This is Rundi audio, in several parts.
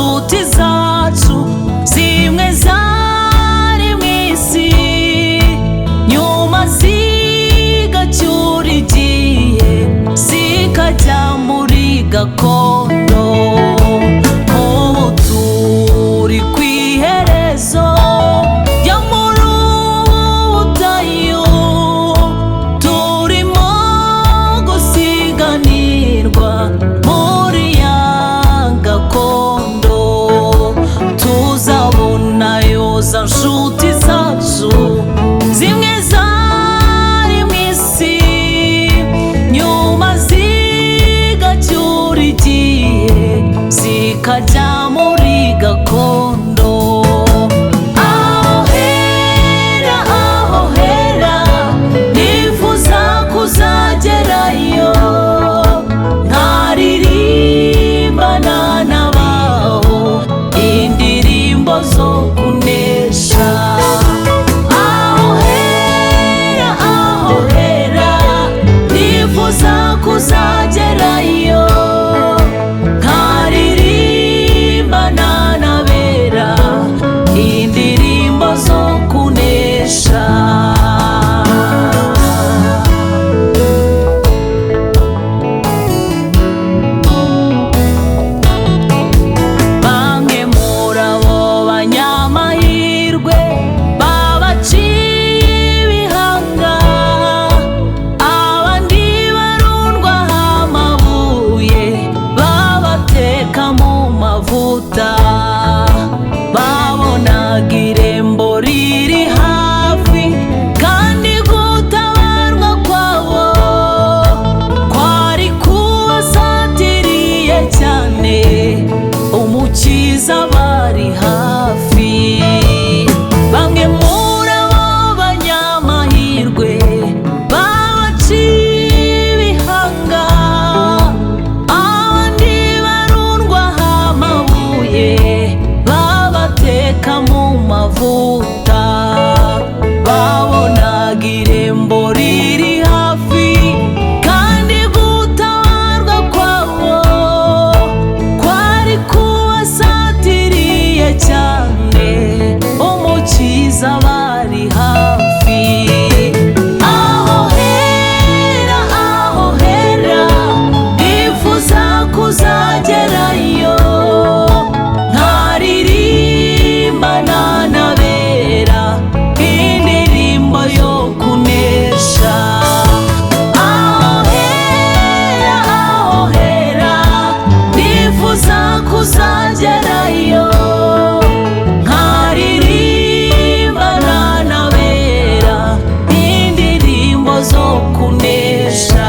nshuti zacu zimwe zari mu isi, nyuma zigacyura igihe zikajya muri gakondo. Ubu turi ku iherezo ryo muri ubu butayu, turimo gusiganirwa muri ya gakondo. Tuzabonayo za nshuti zacu zimwe zari mu isi, nyuma zigacyura igihe zikajya muri gakondo. Aho hera, aho hera, nifuza kuzagerayo, nkaririmbana n'abaho indirimbo zo kunesha. Aho hera, aho hera, nifuza kuzagerayo, nkaririmbana n'abera indirimbo zo kunesha. Bamwe muri abo banyamahirwe babaciye ibihanga, abandi barundwaho amabuye babateka mu mavuta. Babonaga irembo riri hafi, kandi gutabarwa kwabo kwari kubasatiriye cyane, Umukiza bari hafi. Bamwe muri abo banyamahirwe babaciye ibihanga, abandi barundwaho amabuye babateka mu mavuta. Babonaga irembo riri hafi, kandi gutabarwa kwabo kwari kubasatiriye cyane, Umukiza bari hafi. Aho hera, aho hera, nifuza kuzagerayo, nkaririmbana n'abera indirimbo yo kunesha. Aho hera, aho hera, nifuza kuzagerayo, nkaririmbana n'abera indirimbo zo kunesha.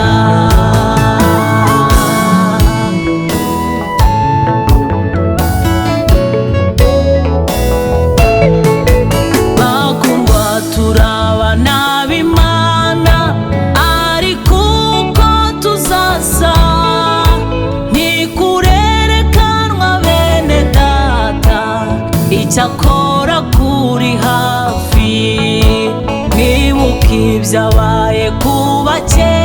Bakundwa, turabana b'Imana, ariko uko tuzasa ntikurerekanwa bene data, icyakora kuri hafi. Mwibuke ibyabaye kuba kera.